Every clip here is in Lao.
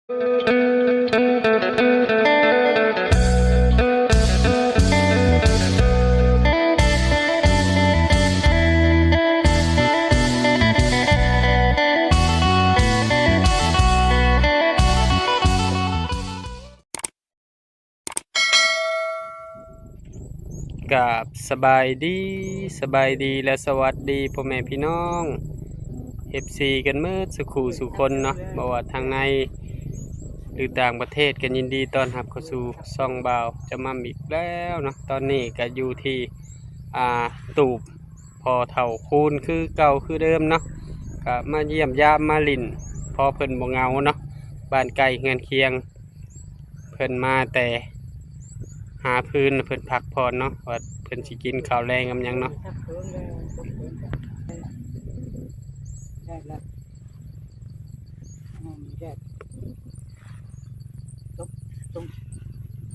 ກາບສະບາຍດີ ສະບາຍດີ ແລະ ສະຫວັດດີພໍ່ແມ່ພີ່ນ້ອງ ເອັຟຊີ ກັນໝົດສູ່ຄູ່ສູ່ຄົນເນາະ, ບໍ່ວ່າທາງໃນ ຫຼື ຕ່າງປະເທດ ກໍຍິນດີຕ້ອນຮັບເຂົ້າສູ່ຊ່ອງບ່າວຈະໝ່ຳອີກແລ້ວເນາະ. ຕອນນີ້ກໍຢູ່ທີ່ ອ່າ ຕູບພໍ່ເຖົ້າຄູນຄືເກົ່າຄືເດີມເນາະ, ກໍມາຢ້ຽມຢາມມາຫຼິ້ນ ພໍເພິ່ນບໍ່ເຫງົາເນາະ, ບ້ານໃກ້ເຮືອນຄຽງ. ເພິ່ນມາແຕ່ຫາຟືນ ເພິ່ນພັກຜ່ອນເນາະ ວ່າເພິ່ນຊິກິນເຂົ້າແລງກັບຫຍັງເນາະ.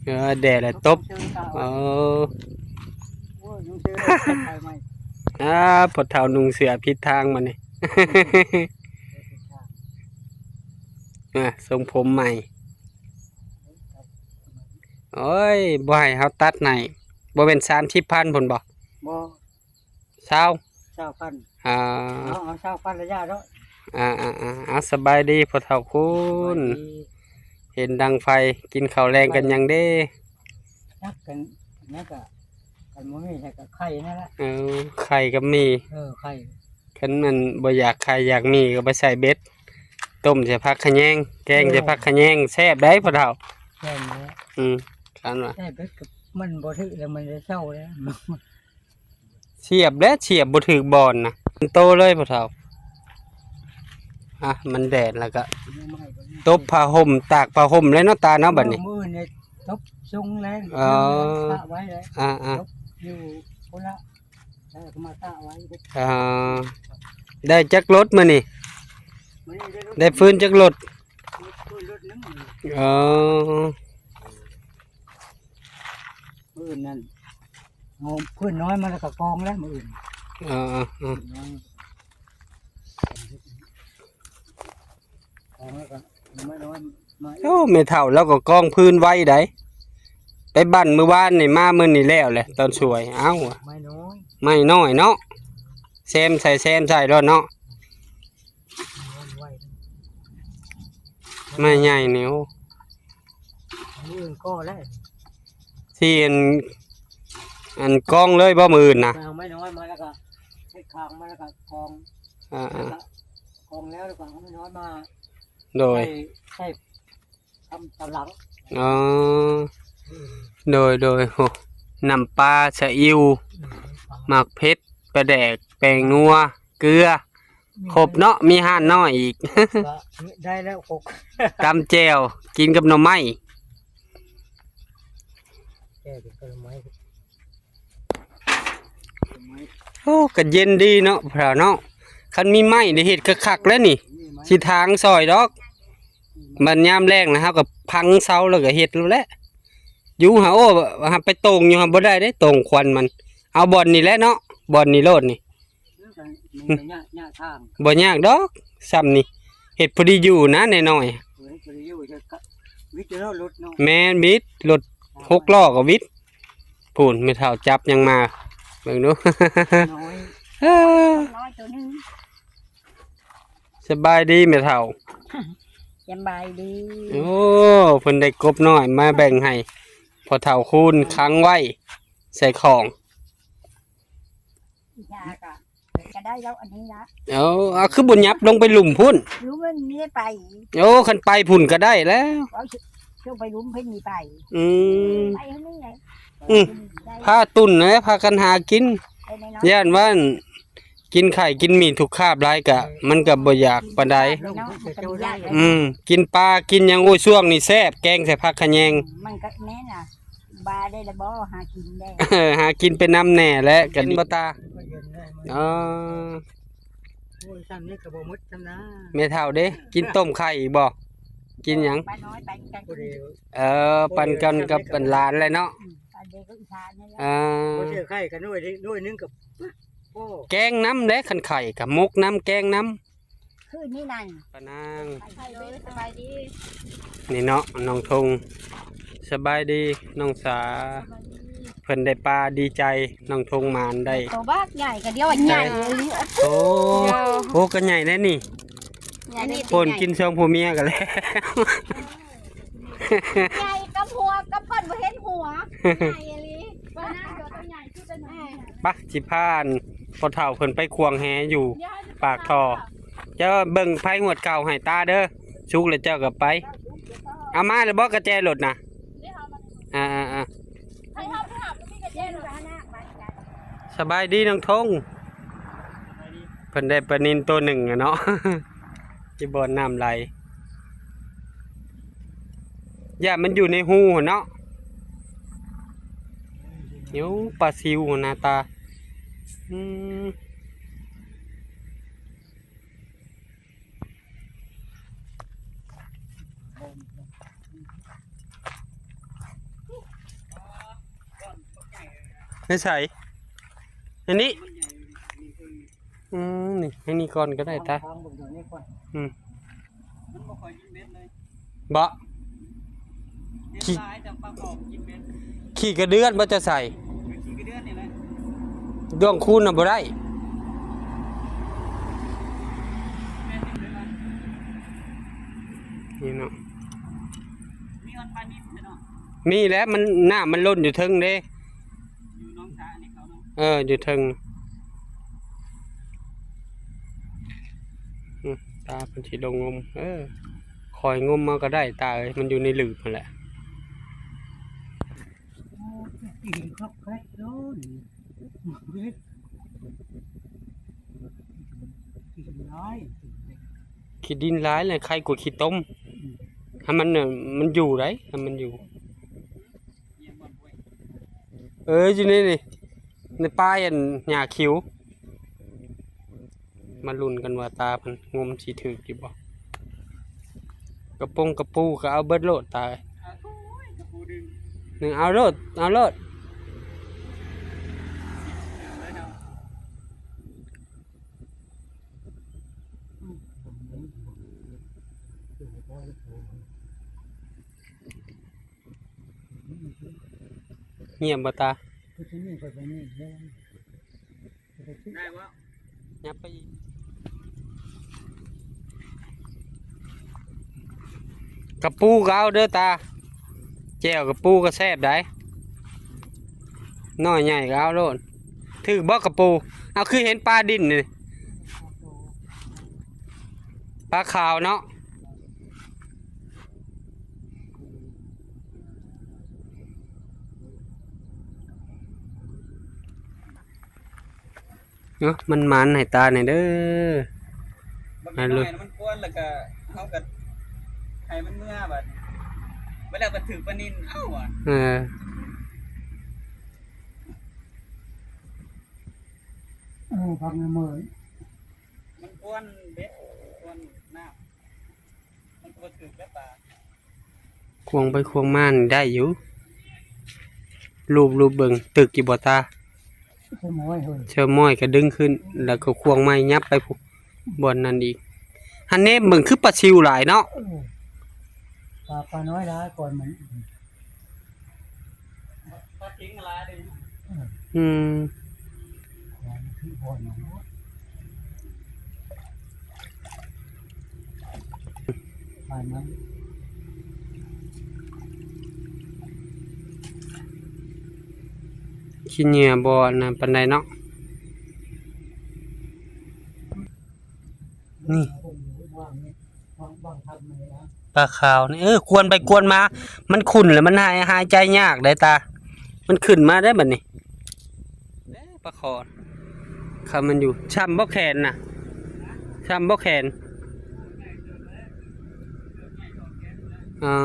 ເອີ ແດດລະຕົບ. ເອີ ອາ ພໍ່ເຖົ້ານຸ່ງເສື້ອຜິດທາງບັດນີ້. ອາ ຊົງຜົມໃໝ່. ໂອ້ຍ ບໍ່ໃຫ້ເຮົາຕັດໃຫ້ ບໍ່ແມ່ນສາມສິບພັນພຸ້ນບໍ່? ບໍ່ ຊາວ ຊາວພັນ. ອ່າ ເອົາ ເອົາຊາວພັນລະຢ່າເນາະ. ອ່າໆໆ ເອົາ ສະບາຍດີພໍ່ເຖົ້າຄູນ. ສະບາຍດີ. ເຫັນດັງໄຟ ກິນເຂົ້າແລງກັນຫຍັງເດ້? ຈັກກັນ ແລ້ວກະ ຄັນບໍ່ມີແລ້ວກະໄຂ່ນັ້ນລະ. ເອີ ໄຂ່ກໍມີ. ເອີ ໄຂ່ ຄັນມັນບໍ່ຢາກໄຂ່ຢາກໝີ່ກໍໄປໃສ່ເບັດ ຕົ້ມໃສ່ຜັກຂະແຍງ ແກງໃສ່ ເອີ ຜັກຂະແຍງ ແຊບໄດ໋ພໍ່ເຖົ້າ. ແມ່ນແລ້ວ. ອືມ ຄັນວ່າໃສ່ເບັດກໍມັນບໍ່ຖືກແລ້ວ ມັນຈະເຊົາແລ້ວ. ສຽບແຫຼະ ສຽບບໍ່ຖືກບ່ອນນະ ໂຕເລີຍພໍ່ເຖົ້າ. ອ່ະ ມັນແດດແລ້ວກໍຕົບຜ້າຫົ່ມ ຕາກຜ້າຫົ່ມເລີຍເນາະຕາເນາະ ບັດນີ້. ມື້ອື່ນນີ້ຕົບຊຸງແລ້ວ. ອໍ ຕາກໄວ້ແລ້ວ. ອ່າໆ ຕົບຢູ່ພຸ້ນລະ. ເອີ ກໍມາຕາກໄວ້. ອ່າ ໄດ້ຈັກລົດມື້ນີ້? ມື້ນີ້ໄດ້ລົດ ໄດ້ຟືນຈັກລົດ? ຟືນລົດໜຶ່ງ. ອໍ ມື້ອື່ນນັ້ນ ເອົາຟືນນ້ອຍມາແລ້ວກໍກອງແລ້ວມື້ອື່ນ. ເອີໆໆ ກອງແລ້ວກໍ ໂອ້ ແມ່ເຖົ້າລາວກໍກອງຟືນໄວໃດ໋ ໄປບັ້ນມື້ວານນີ້ ມາມື້ນີ້ແລ້ວແຫຼະ ຕອນສວຍ. ເອົ້າ ໄມ້ນ້ອຍ ໄມ້ນ້ອຍເນາະ ແຊມໃສ່ແຊມໃສ່ໂລດເນາະ. ໄມ້ໃຫຍ່ນີ້ ໂອ້ ມື້ອື່ນກໍແລ້ວ ຊິອັນ ອັນກອງເລີຍບໍ່ມື້ອື່ນນະ? ໄປເອົາໄມ້ນ້ອຍມາແລ້ວກໍເຮັດຄາງມາແລ້ວກໍກອງ. ອ່າໆ ແລ້ວກໍກອງແລ້ວ ແລ້ວກໍເອົາໄມ້ນ້ອຍມາ ໂດຍ ໃສ່ ໃສ່ຕາມ ຕາມຫຼັງ. ອໍ ໂດຍໆ ໂອ້ ນ້ຳປາ ສະອິ້ວ ອືມ ໝາກເຜັດ ປາແດກ ແປ້ງນົວ ເກືອ ຄົບເນາະ ມີຮ້ານນ້ອຍອີກ ກໍໄດ້ແລ້ວຄົບ ຕຳແຈ່ວ ກິນກັບໜໍ່ໄມ້ ແຈ່ວກິນກັບໜໍ່ໄມ້. ໂອ້ ກໍເຢັນດີເນາະ ພວກເຮົາເນາະ ຄັນມີໄມ້ໄດ້ເຮັດຄັກໆແລ້ວນີ້ ຊິຖາງຊ່ອຍດອກ. ບັດຍາມແລ້ງນະ ເຮົາກໍພັງເສົາ ແລ້ວກໍເຮັດໂລດແຫຼະ ຢູ່ຫາ. ໂອ້ ຫາໄປໂຕ່ງຢູ່ຫາບໍ່ໄດ້ເດ້ ໂຕ່ງຄວັນມັນ ເອົາບ່ອນນີ້ແຫຼະເນາະ ບ່ອນນີ້ໂລດນີ້. ມັນກໍຍາກ ຍາກທາງ ບໍ່ຍາກດອກ ຊ່ຳນີ້ ເຮັດພໍດີຢູ່ນະ ນ້ອຍໆ. ເອີ ພໍດີຢູ່ ຈະກະ ວິດຢູ່ເນາະ ລົດເນາະ. ແມ່ນ ວິດ ລົດຫົກລໍ້ກໍວິດ. ພຸ້ນ ແມ່ເຖົ້າຈັບຫຍັງມາ ເບິ່ງດູ ນ້ອຍ ນ້ອຍໂຕໜຶ່ງ. ສະບາຍດີແມ່ເຖົ້າ. ສະບາຍດີ. ໂອ້ ເພິ່ນໄດ້ກົບນ້ອຍມາແບ່ງໃຫ້ພໍ່ເຖົ້າຄູນຂັງໄວ້ໃສ່ຂອງ. ຢາກະ ກະໄດ້ແລ້ວອັນນີ້ລະ. ເອົາ ເອົາ ຄືບໍ່ຫຍັບລົງໄປລຸ່ມພຸ້ນ? ລຸ່ມມັນມີໄປ. ໂອ້ ຄັນໄປພຸ້ນກໍໄດ້ແລ້ວ. ເອົາ ເອົາໄປລຸ່ມເພິ່ນມີໄປ. ອືມ ໄປຫັ້ນນີ້ແຫຼະ. ອືມ ໄດ້ ພາຕຸ່ນແຫຼະ ພາກັນຫາກິນ. ໄດ້ນ້ອຍໆ ຢ້ານວ່າ ກິນໄຂ່ກິນໝີ່ທຸກຄາບຫຼາຍກະ ມັນກະບໍ່ຢາກປານໃດ. ເນາະ ມັນກໍບໍ່ຢາກແຫຼະ. ອືມ ກິນປາກິນຫຍັງ ໂອ້ຍ ຊ່ວງນີ້ແຊບ ແກງໃສ່ຜັກຂະແຍງ. ມັນກໍແມ່ນລະ ບາໄດ້ລະບໍ່ ຫາກິນໄດ້ ເອີ ຫາກິນໄປນຳແດ່ແຫຼະ ກັນບໍ່ຕາ. ອໍ ໂອ້ຍ ຊ່ຳນີ້ກໍບໍ່ໝົດຊ່ຳນາ. ແມ່ເຖົ້າເດ້ ກິນຕົ້ມໄຂ່ອີກບໍ່? ກິນຫຍັງ? ປ້ານ້ອຍ ປັນກັນ. ເອີ ປັນກັນກັບອັນຫຼານແຫຼະເນາະ. ອືມ ປັນເດ້ ກໍອີສານນີ້ແຫຼະ. ອ່າ ບໍ່ຊື້ໄຂ່ກໍໜ່ວຍ ໜ່ວຍໜຶ່ງກໍ ໂອ້ ແກງນຳແຫຼະ ຄັນໄຂ່ກໍໝົກນຳ ແກງນຳ. ຄືນນີ້ນັ້ນ ປ້ານາງ ສະບາຍດີ ນີ້ເນາະ ນ້ອງທົງ ສະບາຍດີນ້ອງສາ ເພິ່ນໄດ້ປາ ດີໃຈ ນ້ອງທົງໝານໄດ້ ໂຕບັກໃຫຍ່ ກະດຽວໃຫຍ່ອີ່ຫຼີ ໂອ້ ໂອ້ ກະໃຫຍ່ແດ່ນີ້ ໃຫຍ່ ໂພນກິນຊ່ອງຜົວເມຍກັນແລ້ວ ໃຫຍ່ກັບຫົວ ກັບເພິ່ນບໍ່ເຫັນຫົວ ໃຫຍ່ອີ່ຫຼີ ປ້ານາງໂຕໃຫຍ່ຄືກັນ ປະ ຊິພາ ພໍ່ເຖົ້າເພິ່ນໄປຂວາງແຫຢູ່ປາກທໍ່ ເຈົ້າເບິ່ງໄຟຫວດເຂົ້າໃຫ້ຕາເດີ ສຸກແລ້ວເຈົ້າກໍໄປ ເອົາມາແລ້ວບໍ່ກະແຈລົດນະ ອ່າໆ ສະບາຍດີນ້ອງທົງ ເພິ່ນໄດ້ປານິນໂຕໜຶ່ງອະເນາະ ຢູ່ບ່ອນນ້ຳໄຫຼ ຢ້ານມັນຢູ່ໃນຮູຫັ້ນເນາະ ໂອ້ ປາຊິວຫັ້ນນາຕາ ອືມ ໃນໃສ? ອັນນີ້? ອືມ ນີ້ ໃນນີ້ກ່ອນກໍໄດ້ຕາ ອືມ ມັນບໍ່ຄ່ອຍກິນເບັດເລີຍ ບໍ່? ເປັນຫຼາຍແຕ່ປາຂອງກິນເບັດ ຂີ້ກະເດືອນບໍ່ຈະໃສ່ ຂີ້ກະເດືອນນີ້ແຫຼະ ດ້ວງຄູນນະບໍ່ໄດ້ ແມ່ນຢູ່ເດ້ ນີ້ເນາະ ມີຮອດປານິນເນາະ ມີແຫຼະ ມັນ ນ້ຳມັນລົ້ນຢູ່ເທິງເດ້ ຢູ່ໜອງສານີ້ເຂົາເນາະ ເອີ ຢູ່ເທິງ ອືມ ຕາເພິ່ນຊິລົງງົມ ເອີ ຄ່ອຍງົມເອົາກໍໄດ້ຕາເອີຍ ມັນຢູ່ໃນຫຼືບຫັ້ນແຫຼະ ຂີ້ດິນຫຼາຍແຫຼະ ໄຄກວ່າຂີ້ຕົມ ໃຫ້ມັນ ມັນຢູ່ໄດ໋ ໃຫ້ມັນຢູ່ ເອີ ຢູ່ໃນນີ້ ໃນປ່າອັນຫຍ້າຂິວ ມາລຸ້ນກັນວ່າຕາເພິ່ນງົມຊິຖືກຢູ່ບໍ່ ກະປົງກະປູກະເອົາເບິດໂລດຕາ ເອົາໂລດ ເອົາໂລດ. ງຽບບໍ່ຕາ? ໄດ້ບໍ່? ຫຍັບໄປອີກ. ກະປູກໍເອົາເດີຕາ. ແຈ່ວກະປູກໍແຊບໄດ໋. ນ້ອຍໃຫຍ່ກໍເອົາໂລດ. ຖືກບໍ່ກະປູ? ເອົາ ຄືເຫັນປາດິນນີ້. ປາຂາວເນາະ. ເນາະ ມັນໝານໃຫ້ຕາແດ່ເດີ. ບັກນ້ອຍມັນກວນແລ້ວກະ ເຮົາກະໃຫ້ມັນເມືອບາດນີ້ ບາດແລ້ວກະຖືກປານິນເອົາວ່າ. ເອີ ເອີ ພັກໃນເມີ ມັນກວນເບັດ ກວນນ້ຳ ມັນກະບໍ່ຖືກແລ້ວປາ. ຂວາງໄປຂວາງມານີ້ໄດ້ຢູ່. ລູບໆເບິ່ງ ຕຶກຢູ່ບໍ່ຕາ? ເຊີມອຍເຮີ້ຍ ເຊີມອຍກະດຶງຂຶ້ນ ແລ້ວກະຂວາງໃໝ່ ຫຍັບໄປພຸ້ນ ບ່ອນນັ້ນອີກ. ຫັ້ນເນມເບິ່ງ ຄືປາຊິວຫຼາຍເນາະ. ເອີ ປາ ປານ້ອຍຫຼາຍກ່ອນມັນ. ປາຈິງຫຼາຍເດ້. ອືມ ຂີ້ເຫຍື້ອບໍ່ອັນນັ້ນປານໃດເນາະ. ນີ້ ປາຂາວນີ້ ເອີ ກວນໄປກວນມາ ມັນຂຸ້ນແລ້ວ ມັນຫາຍ ຫາຍໃຈຍາກໄດ໋ຕາ. ມັນຂຶ້ນມາໄດ໋ບັດນີ້ ເອີ ປາຄໍ່ ຄັນມັນຢູ່ ຊ່ຳບໍ່ແຂນນະ ຊ່ຳບໍ່ແຂນ. ອໍ.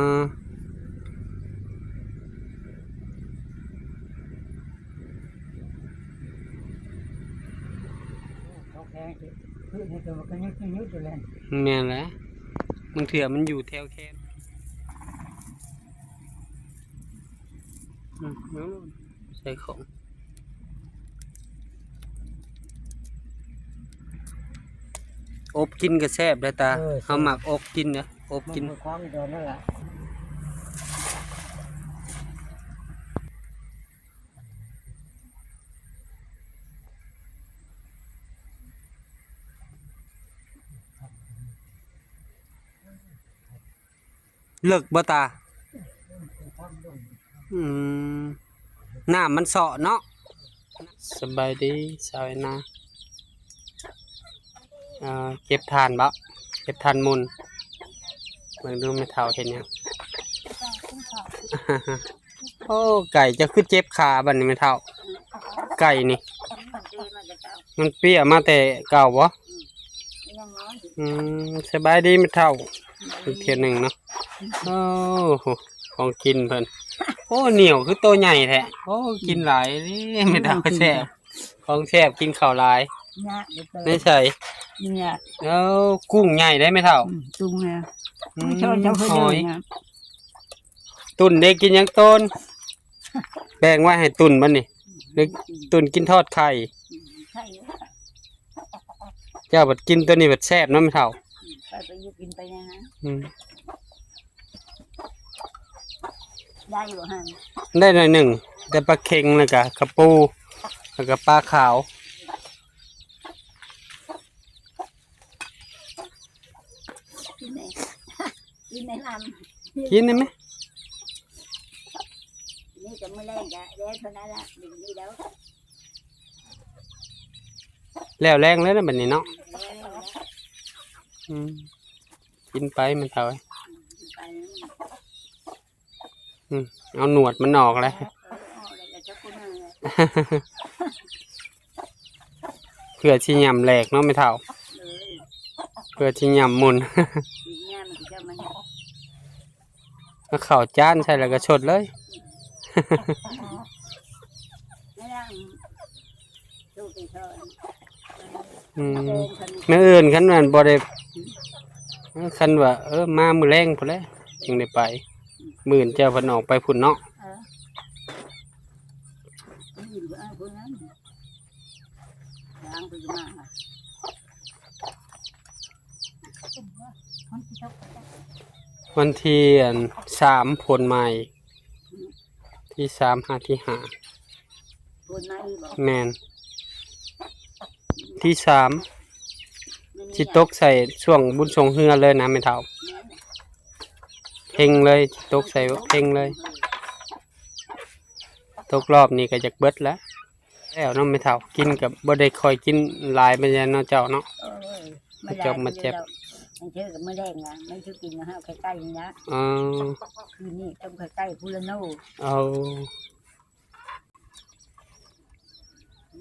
ແມ່ນແຫຼະ ບາງເທື່ອມັນຢູ່ແຖວແຄມ. ອືມ ໃສ່ຂອງ. ອົບກິນກໍແຊບເດ້ຕາ. ເອີ ເຮົາມັກອົບກິນເດ້ ອົບກິນ ມັນຄືຂອງຕົວນັ້ນລະ. ເລິກບໍ່ຕາ? ອືມ ນ້ຳມັນເຊາະເນາະ. ສະບາຍດີສາວແອນນາ. ເອີ ເກັບຖ່ານບໍ? ເກັບຖ່ານໝຸ່ນ. ເບິ່ງດູແມ່ເຖົ້າເຮັດຫຍັງ? ໂອ້ ໄກ່ ເຈົ້າຄືເຈັບຂາບັດນີ້ແມ່ເຖົ້າ? ໄກ່ນີ້ ມັນເປຍມາແຕ່ເກົ່າບໍ? ອືມ ສະບາຍດີແມ່ເຖົ້າ ອີກເທື່ອໜຶ່ງເນາະ. ໂອ້ໂຫ ຂອງກິນເພິ່ນ ໂອ້ ໜຽວຄືໂຕໃຫຍ່ແທ້. ໂອ້ ກິນຫຼາຍເດ້ແມ່ເຖົ້າ ແຊບ ຂອງແຊບ ກິນເຂົ້າຫຼາຍ. ຍາກເດີ ໃນໃສ? ຍາກ. ເອົາ ກຸ້ງໃຫຍ່ເດ້ແມ່ເຖົ້າ. ອືມ ກຸ້ງນະ ອືມ ຫອຍ. ຕຸ້ນເດ້ ກິນຫຍັງ? ຕຸ້ນ ແບ່ງໄວ້ໃຫ້ຕຸ້ນບັດນີ້ ຫຼື ຕຸ້ນກິນທອດໄຂ່. ອືມ ໄຂ່ ເຈົ້າບັດກິນໂຕນີ້ບັດແຊບເນາະແມ່ເຖົ້າ. ອືມ ໄປ ໄປຢູ່ກິນໄປນະ. ອືມ ໄດ້ບໍ່ຫັ້ນ? ໄດ້ໜ້ອຍໜຶ່ງ ແຕ່ປາເຄັງ ແລ້ວກະກະປູ ແລ້ວກະປາຂາວ. ກິນໄດ້ ກິນໄດ້ລຳ ກິນໄດ້ໄໝ? ນີ້ກໍມື້ແລງກໍແລ້ວເທົ່ານັ້ນລະ ບໍ່ມີແລ້ວ ແລ້ວແລງເລີຍນະບັດນີ້ເນາະ. ແລ້ວແລ້ວ ອືມ ກິນໄປແມ່ເຖົ້າເອີຍ. ອືມ ກິນໄປ ອືມ ເອົາໜວດມັນອອກແລ້ວ ເອີ ເອົາອອກແລ້ວ ເຈົ້າຜູ້ໜຶ່ງ ເພື່ອຊິຫຍ້ຳແຫຼກເນາະແມ່ເຖົ້າ. ເອີ ເພື່ອຊິຫຍ້ຳໝຸ່ນ ຊິຫຍ້ຳມັນກໍເຈົ້າມາຫຍ້ຳ ເອົາເຂົ້າຈານໃສ່ແລ້ວກໍຊົດເລີຍ. ອືມ ມື້ອື່ນຄັນວ່າບໍ່ໄດ້ ເອີ ຄັນວ່າ ເອີ ມາມື້ແລງພຸ້ນແຫຼະຈຶ່ງໄດ້ໄປ. ມື້ອື່ນເຈົ້າເພິ່ນອອກໄປພຸ້ນເນາະ. ເອີ ມື້ອື່ນເພິ່ນເອົາພຸ້ນນັ້ນ ລ້າງເພິ່ນກໍມາ ວັນທີ ອັນ ສາມ ຝົນມາອີກ ທີສາມຫາທີຫ້າ ຝົນມາອີກບໍ? ແມ່ນ ທີສາມ ຊິຕົກໃສ່ຊ່ວງບຸນຊ່ວງເຮືອເລີຍນະແມ່ເຖົ້າ. ແມ່ນ ເຮັງເລີຍ ຊິຕົກໃສ່ເຮັງເລີຍ. ຕົກຮອບນີ້ກໍຢາກເບິດແລ້ວ ແລ້ວເນາະແມ່ເຖົ້າ. ກິນກໍບໍ່ໄດ້ຄ່ອຍກິນຫຼາຍປານໃດເນາະເຈົ້າເນາະ. ເອີ ມາຈອບມາແຈັບ ບາງເທື່ອກໍມື້ແລງນະ ມັນຊິກິນຫາໄຂ່ໄກ່ນີ້ນະ. ອໍ ຄືນນີ້ຕົ້ມໄຂ່ໄກ່ພຸ້ນລະໂນ. ເອົາ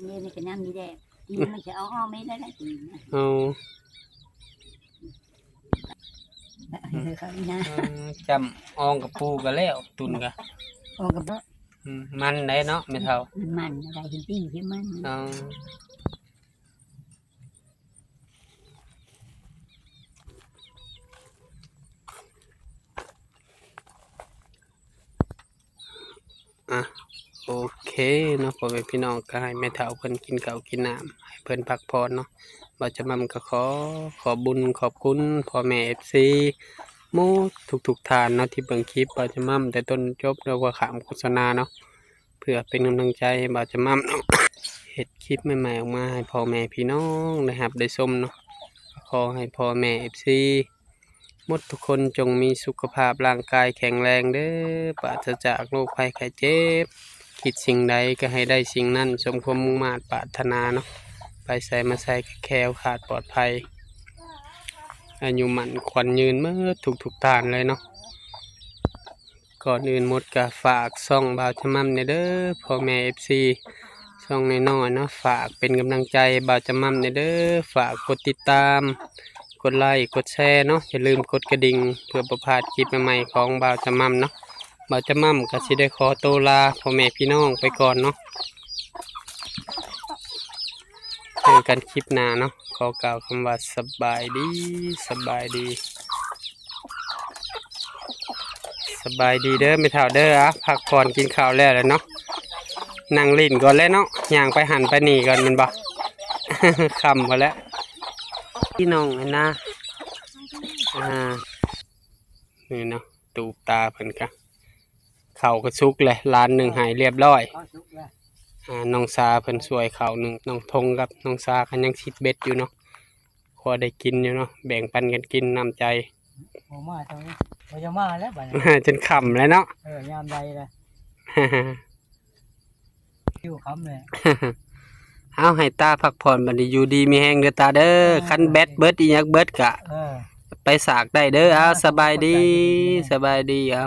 ນີ້ ນີ້ກໍຍັງມີແດ່ ຕີນມັນຊິເອົາອອກແມ່ນແລ້ວ ຕີນນະ. ເອົາ ເອີ ເຂົານີ້ນະ ອືມ ຈ້ຳອ່ອງກະປູກະແລ້ວ ຕຸ່ນກະ ອ່ອງກະ ອືມ ມັນໄດ້ເນາະແມ່ເຖົ້າ. ມັນໄດ້ ເຫັນຕີນຄືມັນ. ເອົາ ອ່ະ ໂອເຄເນາະ ພໍ່ແມ່ພີ່ນ້ອງ ກໍໃຫ້ແມ່ເຖົ້າເພິ່ນກິນເຂົ້າກິນນ້ຳ ໃຫ້ເພິ່ນພັກຜ່ອນເນາະ. ບ່າວຈະໝ່ຳກໍຂໍຂອບບຸນຂອບຄຸນພໍ່ແມ່ເອັຟຊີໝົດທຸກໆທ່ານເນາະ ທີ່ເບິ່ງຄລິບບ່າວຈະໝ່ຳແຕ່ຕົ້ນຈົນຈົບ ແລ້ວກໍຂ້າມໂຄສະນາເນາະ ເພື່ອເປັນກຳລັງໃຈໃຫ້ບ່າວຈະໝ່ຳເນາະ ເຮັດຄລິບໃໝ່ໆອອກມາໃຫ້ພໍ່ແມ່ພີ່ນ້ອງໄດ້ຮັບໄດ້ຊົມເນາະ. ກໍຂໍໃຫ້ພໍ່ແມ່ເອັຟຊີ ໝົດທຸກຄົນຈົ່ງມີສຸຂະພາບຮ່າງກາຍແຂງແຮງເດີ ປາສະຈາກໂລກໄພໄຂ້ເຈັບ ຄິດສິ່ງໃດກໍໃຫ້ໄດ້ສິ່ງນັ້ນ ສົມຄວາມມຸ່ງມາດປາດຖະໜາເນາະ. ໄປໃສມາໃສກໍແຄ້ວຄາດປອດໄພ ອາຍຸໝັ້ນຂວັນຍືນໝົດທຸກໆທ່ານເລີຍເນາະ. ກ່ອນອື່ນໝົດກໍຝາກຊ່ອງບ່າວຈະໝ່ຳແດ່ເດີ ພໍ່ແມ່ເອັຟຊີ ຊ່ອງນ້ອຍໆເນາະ ຝາກເປັນກຳລັງໃຈໃຫ້ບ່າວຈະໝ່ຳແດ່ເດີ ຝາກກົດຕິດຕາມ ກົດໄລ ກົດແຊເນາະ ຢ່າລືມກົດກະດິ່ງ ເພື່ອບໍ່ພາດຄລິບໃໝ່ໆຂອງບ່າວຈະໝ່ຳເນາະ. ບ່າວຈະໝ່ຳກໍຊິໄດ້ຂໍໂຕລາພໍ່ແມ່ພີ່ນ້ອງໄປກ່ອນເນາະ ເຈີກັນຄລິບໜ້າເນາະ. ຂໍກ່າວຄຳວ່າສະບາຍດີ ສະບາຍດີ ສະບາຍດີເດີແມ່ເຖົ້າເດີ. ອາ ພັກຜ່ອນກິນເຂົ້າແລ້ວແຫຼະເນາະ ນັ່ງຫຼິ້ນກ່ອນແຫຼະເນາະ ຍ່າງໄປຫັ້ນໄປນີ້ກ່ອນແມ່ນບໍ່? ຄ່ຳພຸ້ນແຫຼະ. ພີ່ນ້ອງຫັ້ນນະ ອ່າ ນີ້ເນາະ ຕູບຕາເພິ່ນກະ ເຂົ້າກະສຸກແຫຼະ ລ້ານໜຶ່ງໃຫ້ລຽບຮ້ອຍ ເຂົ້າສຸກແລ້ວ ອ່າ ນ້ອງສາເພິ່ນຊ່ວຍເຂົ້າໜຶ່ງ ນ້ອງທົງກັບນ້ອງສາກະຍັງຊິດເບັດຢູ່ເນາະ ພໍໄດ້ກິນຢູ່ເນາະ ແບ່ງປັນກັນກິນ ນ້ຳໃຈ ບໍ່ມາເທົ່ານີ້ ບໍ່ຈະມາແລ້ວບັດນີ້ ຈົນຄ່ຳແລ້ວເນາະ ເອີ ຍາມໃດລະ ຢູ່ຄ່ຳແລ້ວ ເອົາ ໃຫ້ຕາພັກຜ່ອນບັດນີ້ ຢູ່ດີມີແຮງເດີຕາເດີ ເອີ ຄັນແບັດເບິດອີ່ຫຍັງເບິດກະ ເອີ ໄປສາກໄດ້ເດີ ເອົາ ເອີ ສະບາຍດີ ຂອບໃຈ ສະບາຍດີ ເອົາ.